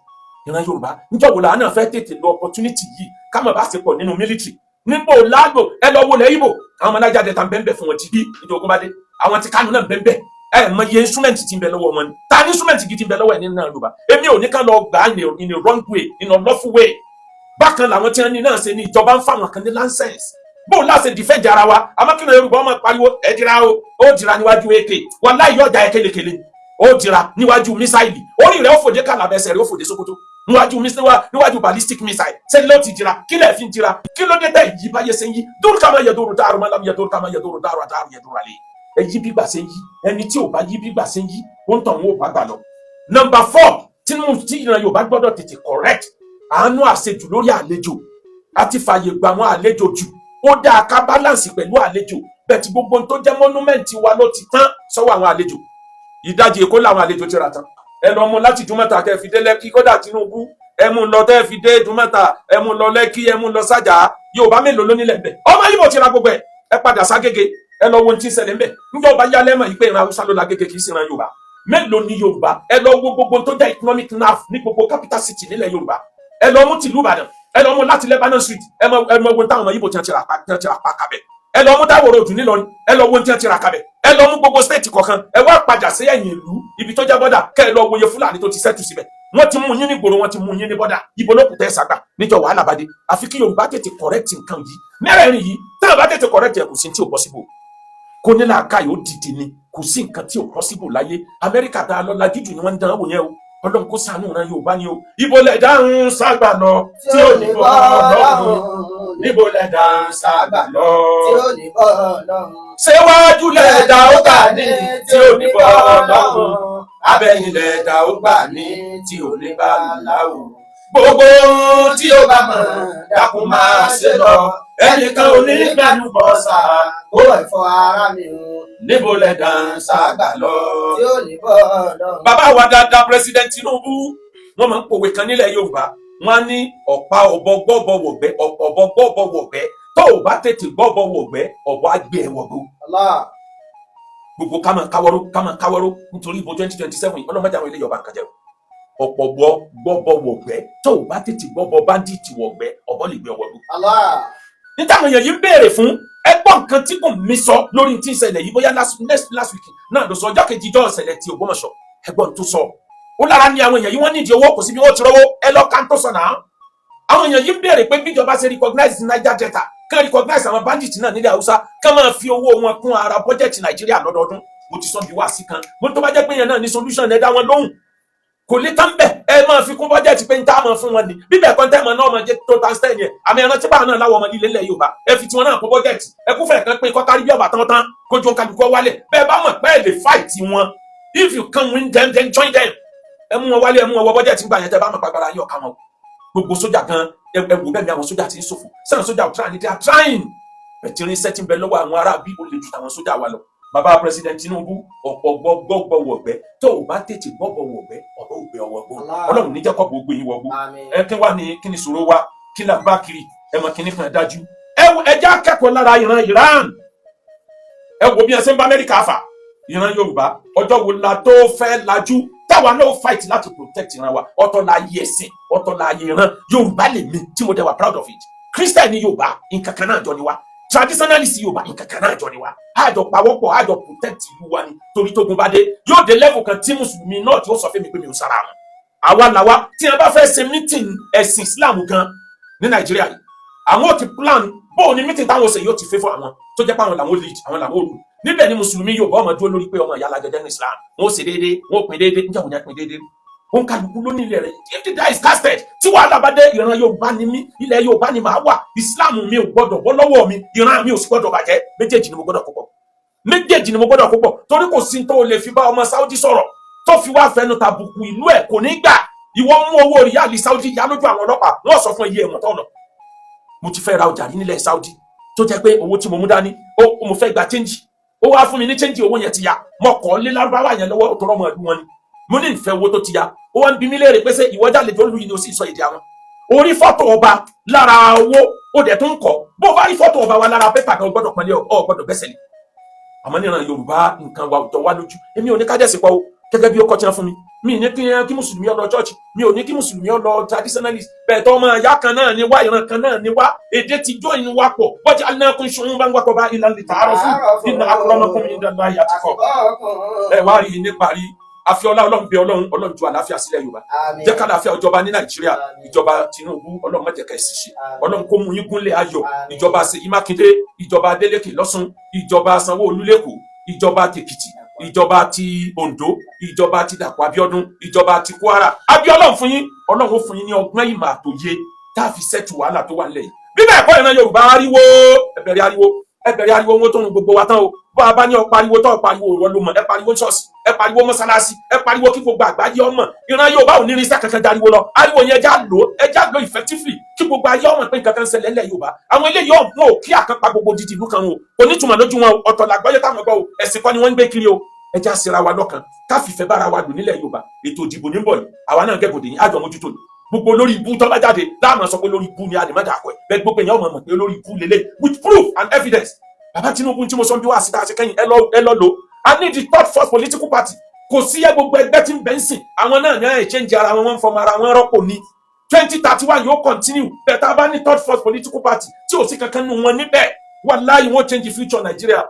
Ìran Yorùbá, níjọ́ wo làwọn náà fẹ́ tètè lo opportunity yìí ká mọ̀ bá ṣe pọ̀ nínú military nípò láàgbò? Ẹ lọ wọlé Ibo, àwọn ọmọ Naija Delta ń bẹ́ẹ̀ bẹ́ẹ̀ fún wọn ti bí níjọ́ ogun bá dé. Àwọn ti Kánú náà ń bẹ́ẹ̀ bẹ́ẹ̀. Ẹ mọ iye instrument tí ń bẹ lọ́wọ́ wọn ni. Ta ní instrument gidi ń bẹ lọ́wọ́ ẹ̀ nínú Yorùbá? Èmi ò ní ká lọ gbà á in a wrong way, in a lawful way. Bákan làwọn tí wọn ní náà ṣe ní ìjọba ń fáwọn kan ní license. Bóun láṣẹ defend ara wa? Amákìnrin Yorùbá ọmọ pariwo, ẹ dira o. Ó dira níwájú AK? Wàláhì, yọjà ẹ kélekèle. Ó dira níwájú missile? Orí rẹ̀ ó fòdé kàlàbẹsẹ̀ rẹ̀ ó fòdé Sókótó níwájú missile, níwájú ballistic missile. Ṣé ló ti dira? Kí lẹ̀ fi ń dira? Kí ló dé tẹ̀ yí báyé ṣe ń yí? Dúró kàmá yẹ dúró dáàrú má lámú yẹ dúró kàmá yẹ dúró dáàrú àdáàrú yẹ dúró àlè. Ẹ yí bí gbà ṣe ń yí. Ẹni tí ò bá yí bí gbà ṣe ń yí, ó ń tàn wọn ò bá gbà lọ. Number four tí mo tí ìran Yorùbá gbọ́dọ̀ tètè correct: àánú àṣejù lórí àlejò àti fàyè gbà wọn àlejò jù. Ó dáa ká balance pẹ̀lú àlejò bẹ́ẹ̀ tí gbogbo ohun tó jẹ́ monument wa ló ti tán sọ́wọ́ àwọn àlejò. Ìdajì Èkó làwọn àlejò ti rà tán. Ẹ lọ mú láti Ìdúmọ̀tà kẹ́ fi dé Lẹ́kí. Kódà Tinubu, ẹ mú lọ tẹ́ fi dé Ìdúmọ̀tà, ẹ mú lọ Lẹ́kí, ẹ mú lọ Sájà. Yorùbá mélòó ló nílẹ̀ ńbẹ̀? Ọmọ Yíbò ti ra gbogbo ẹ̀. Ẹ padà ságége, ẹ lọ wo ohun tí ń ṣẹlẹ̀ ńbẹ̀. Níjọba bá yá lẹ́mọ̀ yìí pé ìran Haúsá ló la Gége, kì í sì ran Yorùbá. Mélòó ni Yorùbá? Ẹ lọ wo gbogbo tó jẹ́ economic nerve ní gbogbo capital city nílẹ̀ Yorùbá. Ẹ lọ mú tìlú Ìbàdàn, ẹ lọ mú láti Lebanon Street, ẹ mọ wo táwọn ọmọ Yíbò tí wọ́n ti rà pa, tí wọ́n ti rà pa kabẹ̀. Ẹ lọ mú Dáwòrò Òdù nílọrin, ẹ lọ wo tí wọ́n ti rà kabẹ̀. Ẹ lọ mú gbogbo state kọ̀ọ̀kan. Ẹ wá padà sí ẹ̀yìn ìlú, ibi tó jẹ́ border, kẹ́ ẹ lọ wòye Fúlàní tó ti settle síbẹ̀. Wọ́n ti mú yín ní gbòòrò, wọ́n ti mú yín ní border. Ibo ló kù tẹ́ sàgbà níjọ wàhálà bá dé? Àfi kí Yorùbá tètè correct nǹkan yìí mẹ́rẹ̀ẹ̀rin yìí. Tí wọ́n bá tètè correct ẹ̀, kò sí tí ò possible. Kó ní làákàyè ó dìde ni. Kò sí nǹkan tí ò possible láyé. Amẹ́ríkà tá a lọ lajú jù ni wọ́n ń dán wò yẹn o. Ọlọ́run kó ṣàánú ìran Yorùbá ni o. Ibo lẹ̀dá ń ságbà lọ tí ò ní bọ́ Ọlọ́run? Níbo lẹ̀dá ń ságbà lọ tí ó ní bọ́ Ọlọ́run? Ṣé wájú lẹ̀dá ó gbà ní tí ò ní bọ́ Ọlọ́run? Abẹ́yìn lẹ̀dá ó gbà ní tí ò ní bá láwù? Gbogbo ohun tí ó bá mọ̀, dákun máa ṣe lọ. Ẹnìkan ò ní gbẹnu bọ̀ sáà. Kó ẹ̀fọ́ ara mi o. Níbo lẹ̀dá ń ságbà lọ tí ó ní bọ́ Ọlọ́run? Bàbá wa dáadáa, President Tinubu, wọ́n máa ń pòwe kan nílẹ̀ Yorùbá. Wọ́n á ní ọ̀pá ọ̀bọ gbọ́bọ wọ̀gbẹ́, ọ̀bọ gbọ́bọ wọ̀gbẹ́. Tó o bá tètè gbọ́bọ wọ̀gbẹ́, ọ̀bọ á gbé ẹ wọ̀gbó. Allah. Gbogbo ká máa káwọ́rọ́, ká máa káwọ́rọ́ nítorí ìbò 2027. Ọlọ́mọdé àwọn ilé Yorùbá nǹkan jẹ́ o. Ọ̀pọ̀ gbọ́ gbọ́bọ wọ̀gbẹ́, tó o bá tètè gbọ́bọ bandit wọ̀gbẹ́, ọ̀bọ lè gbé ọwọ́ gbó. Allah. Níta àwọn èèyàn yìí ń béèrè fún, ẹgbọ́n nǹkan tí kò mí sọ lórí tí ń ṣẹlẹ̀ yìí. Bóyá last next last week náà ló sọ, ọjọ́ kejì ìjọ ìṣẹ̀lẹ̀ ti Ògbómọ̀ṣọ́. Ẹgbọ́n tó sọ, ó lára ní àwọn èèyàn yìí, wọ́n nídìí owó, kò sí bí wọ́n ti rówó. Ẹ lọ ká ń tó sọ náà. Àwọn èèyàn yìí ń béèrè pé bíjọba ṣe recognize Niger Delta, kán recognize àwọn bandits náà nílẹ̀ Haúsá, kán máa fi owó wọn kún ara bọ́jẹ̀tì Nàìjíríà lọ́dọọdún. Mo ti sọ bí wá sí kan mo tó bá jẹ́ pé yẹn náà ní solution, ẹ dá wọn lóhùn. Kò lè tán bẹ́ẹ̀. Ẹ máa fi kún bọ́jẹ̀tì pé ń tá a máa fún wọn ni. Bíbẹ̀ kan tẹ́ mọ náà máa jẹ́ tó tan stẹ́ẹ̀nì ẹ̀ àmì ẹran tí báwọn náà láwọ ọmọ líle ńlẹ̀ Yorùbá, ẹ fi tiwọn náà kún bọ́jẹ̀tì. Ẹ kúfẹ̀ kan pé kọ́kárí bí ọ̀bà tán tán kójú kálukú wálẹ̀. Bẹ́ẹ̀ bá mọ̀ pé ẹ lè fight wọn, if you can win them, then join them. Ẹ mú wọn wálé, ẹ mú wọn wọ bọ́jẹ̀tì gbà yẹn. Tẹ́ bá mọ̀ pàgbára yín ọ̀ka wọn, gbogbo sójà gan, ẹ wò bẹ́ẹ̀ ni àwọn sójà ti ń ṣòfò sẹ́wọ̀n. Sójà ò try ni, they are trying. Bẹ̀tì irinṣẹ́ tí ń bẹ lọ́wọ́ àwọn ará bí ó lè ju tàwọn sójà wa lọ. Bàbá President Tinubu, ọ̀pọ̀ gbọ́gbọ́ wọ̀gbẹ́, tó o bá tètè gbọ́bọ̀ wọ̀gbẹ́, ọ̀bọ̀ ògbẹ́ ọwọ́ gbó. Ọlọ́run níjẹ́ kọ́ gbogbo yín wọgbó. Ẹ kí wá ní kí ni sọ̀rọ̀ wa? Kí là ń bá kiri? Ẹ mọ̀ kíní kan dájú. Ẹ wo, ẹ já kẹ́kọ̀ọ́ lára ìran Iran. Ẹ wo bí ẹ ṣe ń bá Amẹ́ríkà fà. Ìran Yorùbá, ọjọ́ wo la tó fẹ́ lajú táwa náà fight láti protect ìran wa? Ọ̀tọ̀ la yẹ ẹ̀sìn, ọ̀tọ̀ la yẹ ìran. Yorùbá lè mi tí mo dẹ̀ wà proud of it. Christian ní Yorùbá, nǹkan kan náà jọ ni wa. Traditionalist Yorùbá, nǹkan kan náà jọ ni wa. Àjọ pawọ́pọ̀, àjọ protect ìlú wa ni. Torí tógun bá dé, yóò dé level kan tí mùsùlùmí náà tí ó sọ fún mi pé mi ò sára wọn. Àwa làwa tí wọn bá fẹ́ ṣe meeting ẹ̀sìn Islam gan ní Nàìjíríà yìí, àwọn ò ti plan bóun ni meeting táwọn ṣe yóò ti fẹ́ fún àwọn tó jẹ́ pé àwọn làwọn lead, àwọn làwọn rule níbẹ̀ ni. Mùsùlùmí Yorùbá ọmọ dúró lórí pé ọmọ ìyá alájọjẹ ní Islam, wọn ò ṣe déédéé, wọn ò pín déédéé. Níjà wọn ni a pín déédéé? Òun kálukú ló ní ilẹ̀ rẹ̀. If the die is casted, tí wàhálà bá dé, ìran Yorùbá ni mí, ilẹ̀ Yorùbá ni màá wà. Islam mi ò gbọdọ̀ bọ́ lọ́wọ́ mi, ìran mi ò sì gbọdọ̀ bàjẹ́. Méjèèjì ni mo gbọdọ̀ kó pọ̀, méjèèjì ni mo gbọdọ̀ kó pọ̀, torí kò sí tó lè fi bá ọmọ Saudi sọ̀rọ̀ tó fi wá fẹnu tàbùkù ìlú ẹ̀, kò ní gbà. Ìwọ mú owó ríálì Saudi yá lójú àwọn ọlọ́pàá, wọ́n sọ fún iye ẹ̀wọ̀n tó lọ. Mo ti fẹ́ ra ọjà rí nílẹ̀ Saudi. Tó jẹ́ pé owó tí mo mú dání, ó mo fẹ́ gba change, ó wá fún mi ní change, owó yẹn ti ya. Mo kọ́ lé lárúbáwá yẹn lọ́wọ́, tó rọ́mọ ẹ̀dùn wọn ni. Mo ní ìfẹ́ owó tó ti ya. Ó wá ń bi mí léèrè pé ṣé ìwọ jáde tó ń lu yìí ni, ó sì sọ èdè àwọn. Orí fọ́tò ọba lára owó, ó dẹ̀ tó ń kọ́. Bó bá rí fọ́tò ọba wa lára pépà kan, ó gbọ́dọ̀ pọ́nlé, ọ gbọ́dọ̀ gbẹ́sẹ̀ lé. Àmọ́ níran Yorùbá, nǹkan wa ò jọ wá lójú. Èmi ò ní kájẹ̀sí pọ̀ o, gẹ́gẹ́ bí ó kọ́ tí wọ́n fún mi. Mi ní kí mùsùlùmí ó lọ church, mi ò ní kí mùsùlùmí ó lọ traditionalist bẹ́ẹ̀. Tó ọmọ ìyá kan náà ni wá, ìran kan náà ni wá, èdè ti jó inú wa pọ̀. Bọ́jà alákùn ṣùgbọ́n bá ń wakọ̀ bá ìlànà ìtààrọ̀ fún inna akramakum indallahi atqakum. Ẹ wá rí i níparí, àfiọlá Ọlọ́run, bẹ Ọlọ́run, Ọlọ́run ju àlàáfíà sílẹ̀ Yorùbá. Jẹ́ kálàáfíà ìjọba ní Nàìjíríà. Ìjọba Tinubu, Ọlọ́run má jẹ́ ká ẹ sì ṣe, Ọlọ́run kó mú yín gúnlẹ̀ ayọ̀. Ìjọba Ṣèyí Mákindé, ìjọba Adeleke lọ́ṣun, ìjọba Sanwó-Olú lẹ́kọ̀ọ́, ìjọba tèkìtì, ìjọba ti Ondo, ìjọba ti Dàpọ̀ Abíọ́dún, ìjọba ti Kwara, Abíọ́lá fún yín. Ọlọ́run ó fún yín ní ọgbọ́n, ìmọ̀ àtòye tá a fi settle wàhálà tó wà nílẹ̀ yìí. Bí bẹ́ẹ̀ kọ́, ìran Yorùbá, ariwo, ẹ bẹ̀rẹ̀ ariwo, ẹ bẹ̀rẹ̀ ariwo, wọn tó ń gbogbo wa tán o. Bó a bá ní ọ pariwo tó ọ pariwo, ìwọ ló mọ̀. Ẹ pariwo ṣọ́ọ̀ṣì, ẹ pariwo mọ́sálásí, ẹ pariwo kí gbogbo àgbáyé ọmọ. Ìran Yorùbá ò ní irinṣẹ́ kankan dariwo lọ. Ariwo yẹn, ẹja lò, ẹja lò effectively kí gbogbo ayé ọmọ pé nǹkan kan ṣẹlẹ̀ ńlẹ̀ Yorùbá. Àwọn eléyìí ọ̀hún ò kí àkànpá gbogbo dídì ìlú kan o, kò ní túmọ̀ lójú wọn. Ọ̀tọ̀ làgbáyé táwọn gbọ́ o, ẹ̀sìn kọ́ ni wọ́n ń gbé kiri o. Ẹja síra wa lọ́kàn, ká fìfẹ́ bára wa lò nílẹ̀ Yorùbá. Ètò ìdìbò ní bọ̀ yìí, àwa náà gẹ̀gòdè yín, àjọ mójútó ni. Gbogbo lórí ibú tó bá jáde láàmú sọ pé lórí ibú ni, a lè má dàpọ̀ ẹ̀ bẹ́ẹ̀. Gbogbo èèyàn mọ̀ pé lórí ibú lélẹ̀ with proof and evidence. Bàbá Tinubu, tí mo sọ bí wàá síta ṣe kẹ́yìn, ẹ lọ, ẹ lọ lò. I need the third force political party. Kò sí ẹ, gbogbo ẹgbẹ́ tí ń bẹ́ ń sìn, àwọn náà ní ẹ̀ change ara wọn, wọ́n ń fọmọ ara wọn rọ́pò ní 2031 yóò continue bẹ́ẹ̀. Tá a bá ní third force political party tí ò sí kankan nù wọn níbẹ̀, wàláhì, wọ́n change the future Nigeria.